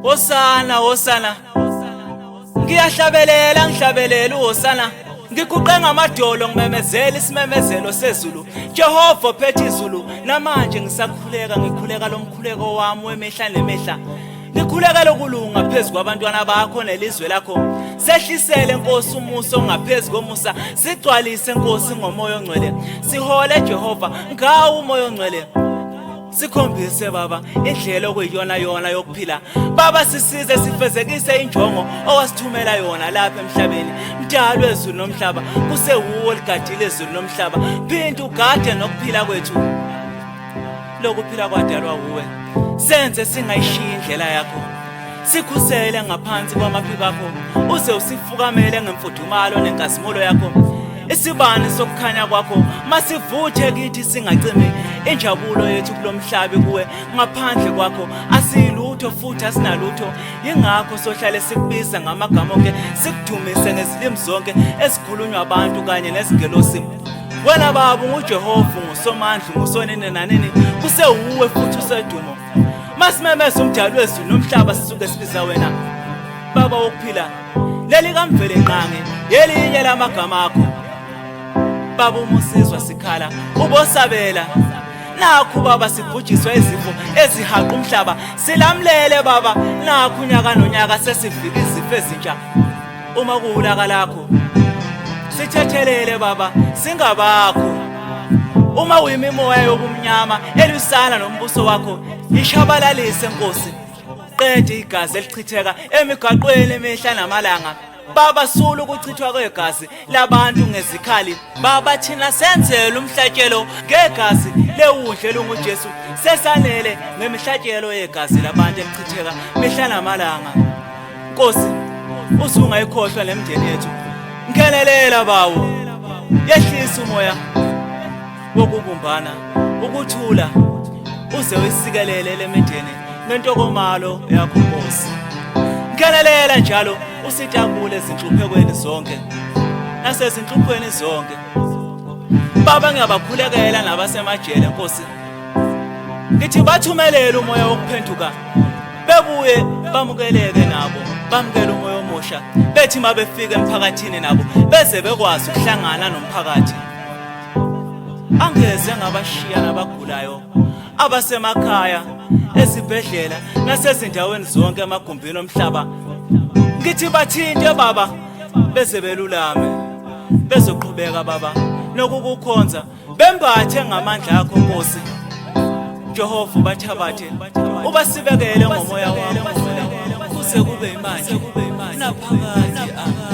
Hosana, hosana. Ngiyahlabelela ngihlabelela uhosana. Ngiguqe ngamadolo ngimemezela isimemezelo sezulu. Jehova ophethe izulu namanje ngisakhuleka ngikhuleka lomkhuleko wami wemihla nemihla. Ngikhulekela ukulunga phezu kwabantwana bakho nelizwe lakho. Sehlisele Nkosi umusa ongaphezu komusa, sigcwalise Nkosi ngomoya ongcwele. Sihole Jehova ngawo umoya ongcwele. Sikhombise baba indlela okuyiyona yona yokuphila. Baba sisize sifezekise injongo owasithumela yona lapha emhlabeni. Mdali wezulu nomhlaba, kusewuwo oligadile izulu nomhlaba. Phinda ugade nokuphila kwethu. Lokuphila kwadalwa wuwe. Senze singayishiyi indlela yakho. Sikhusele ngaphansi kwamaphiko akho uze usifukamele ngemfudumalo nenkazimulo yakho. Isibani sokukhanya kwakho masivuthe kithi singacimi injabulo yethu kulomhlabi kuwe ngaphandle kwakho asilutho futhi asinalutho yingakho sohlale sikubiza ngamagama onke sikudumise ngezilimi zonke ezikhulunywa abantu kanye nezingelosi wena baba unguJehova ungusomandla ungusonini nanini kusewuwe futhi usedumo masimemeze umdali wezulu nomhlaba sisuke sibiza wena baba wokuphila leli kamvele nqangi yelinye lamagama akho baba uma usizwa sikhala ubosabela nakhu baba sibhujiswa izifo ezihaqa umhlaba silamlele baba nakhu unyaka nonyaka sesivika izifo ezintsha uma kuwulaka lakho sithethelele baba singabakho uma uyimimoya yobumnyama elwisana nombuso wakho ishabalalise nkosi qede igazi elichitheka emigwaqweni imihla namalanga baba sula ukuchithwa kwegazi labantu ngezikhali baba thina senzele umhlatshelo ngegazi lewundle lunguJesu sesanele ngemihlatshelo yegazi labantu elichitheka mihla namalanga Nkosi usungayikhohlwa nemndeni yethu ngenelela bawo yehlisa umoya wokubumbana ukuthula uze uyisikelele lemindeni ngentokomalo yakho Nkosi ngenelela njalo usitakule ezinhluphekweni zonke nasezinhluphweni zonke baba ngiyabakhulekela nabasemajele Nkosi ngithi bathumelele umoya wokuphenduka bebuye bamukeleke nabo bamukele umoya omusha bethi uma befika emphakathini nabo beze bekwazi ukuhlangana nomphakathi angeze ngabashiya nabagulayo abasemakhaya ezibhedlela nasezindaweni zonke emagumbini omhlaba ngithi bathinte baba beze belulame bezoqhubeka baba nokukukhonza bembathe ngamandla akho Nkosi Jehova ubathabathe ubasibekele ngomoya wakho kuze kube manje naphakade. Amen.